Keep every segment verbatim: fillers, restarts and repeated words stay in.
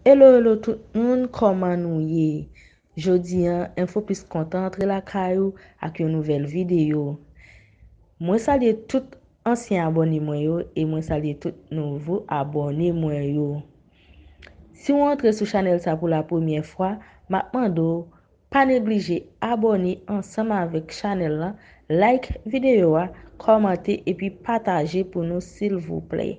Hello, hello tout moun, kòman nou ye? Jodi an, Enfo Plis kontan antre lakay ou ak yon nouvèl videyo. Mwen salye tout ansyen abòne mwen yo e mwen salye tout nouvo abòne mwen yo. Si w antre sou chanèl sa pou la premyè fwa, m ap mande w pa neglije abòne ansanm avèk chanèl lan, like videyo a, kòmante epi pataje pou nou silvouplè.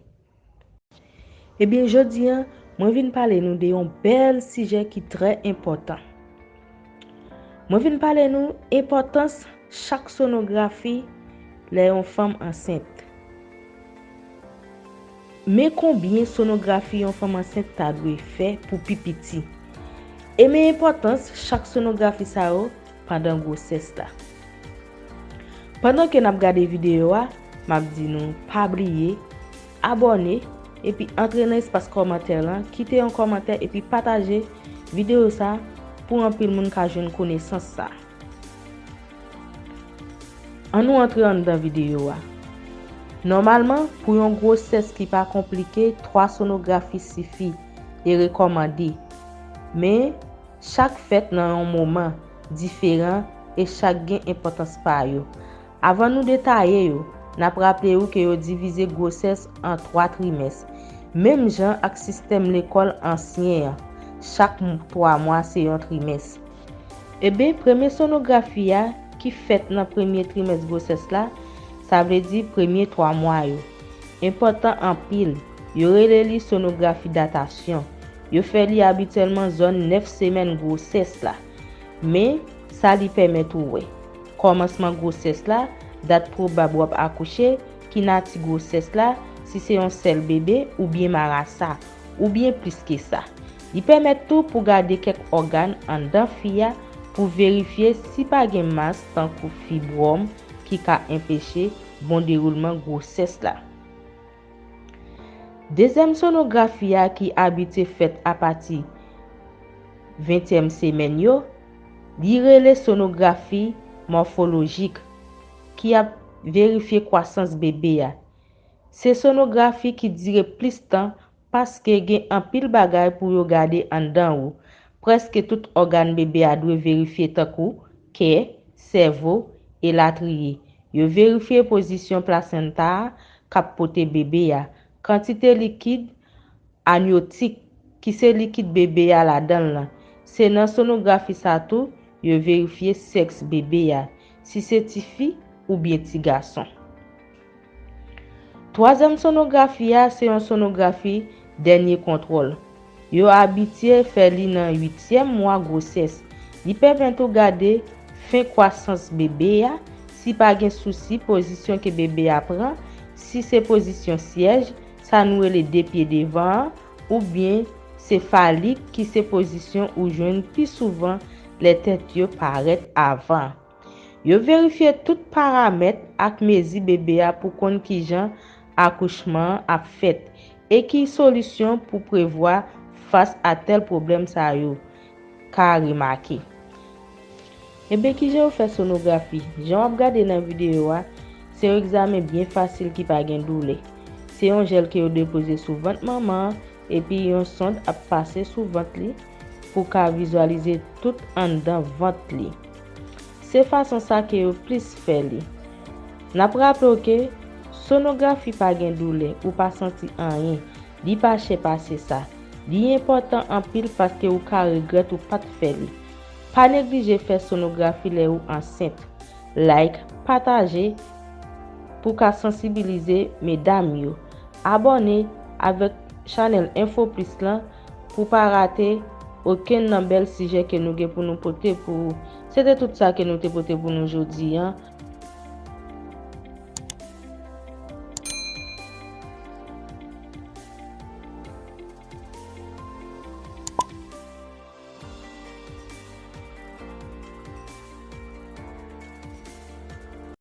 Ebyen, jodi an, mwen vin pale nou de yon bèl sijè ki trè enpòtan. Mwen vin pale nou enpòtans chak sonografi lè yon fanm ansent. Men konbyen sonografi yon fanm ansent ta dwe fè pou pi piti. E men enpòtans chak sonografi sa yo pandan gwosès la. Pandan ke n ap gade videyo a, m ap di nou pa bliye abòne epi antre nan espas kòmantè lan, kite yon kòmantè epi pataje videyo sa pou anpil moun ka jwenn konesans sa. Ann nou antre anndan videyo a. Nòmalman, pou yon gwosès ki pa konplike, twa sonografi sifi e rekòmande. Men, chak fèt nan yon moman diferan e chak gen enpòtans pa yo. Avan nou detaye yo, n ap raple ou ke yo divize gwosès an twa trimès, menm jan ak sistèm lekòl ansyen an, chak m-, twa mwa se yon trimès. Ebyen, premye sonografi a ki fèt nan premye trimès gwosès la, sa vle di premye twa mwa yo, enpòtan anpil. Yo rele li sonografi datasyon. Yo fè li abityèlman zòn nèf semèn gwosès la. Men, sa li pèmèt ou wè: kòmansman gwosès la, dat pwobab w ap akouche, ki nati gwosès la, si se yon sèl bebe oubyen marasa, oubyen plis ke sa. Li pèmèt tou pou gade kèk ògàn anndan fi a pou verifye si pa gen mas tankou fibwòm ki ka enpeche bon dewoulman gwosès la. Dezyèm sonografi a ki abitye fèt apati ventyèm semèn yo, li rele sonografi mòfolojik, ki ap verifye kwasans bebe a. Se sonografi ki dire plis tan paske gen anpil bagay pou yo gade anndan ou. Prèske tout ògàn bebe a dwe verifye, tankou kè, sèvo, elatriye. Yo verifye pozisyon plasenta a k ap pote bebe a, kantite likid amnyotik, ki se likid bebe a ladan l lan. Se nan sonografi sa tou yo verifye sèks bebe a, si se tifi oubyen ti gason. Twazyèm sonografi a se yon sonografi dènye kontwòl. Yo abitye fè li nan uityèm mwa gwosès. Li pèmèt ou gade fen kwasans bebe a, si pa gen sousi pozisyon ke bebe a pran, si se pozisyon syèj, sa nou rele de pye devan an, oubyen sefalik, ki se pozisyon ou jwenn pi souvan lè tèt yo parèt avan. Yo verifye tout paramèt ak mezi bebe a pou konn kijan akouchman an ap fèt e ki solisyon pou prevwa fas a tèl pwoblèm sa yo ka remake. Ebyen, kijan yo fè sonografi? Jan w ap gade nan videyo a, se yon egzamen byen fasil ki pa gen doulè. Se yon jèl ke yo depoze sou vant manman an, epi yon sonn ap pase sou vant li pou ka vizwalize tout anndan vant li. Se fason sa ke yo plis fè li. N ap raple w ke sonografi pa gen doulè, ou pa santi anyen, li pa chè pase sa. Li enpòtan anpil paske ou ka regrèt ou pa t fè li. Pa neglije fè sonografi lè ou ansent. Like, pataje pou ka sansibilize medam yo. Abòne avèk chanèl Enfo Plis lan pou pa rate okenn nan bèl sijè ke nou gen pou nou pote pou ou. Se te tout sa ke nou te pote pou nou jodi an.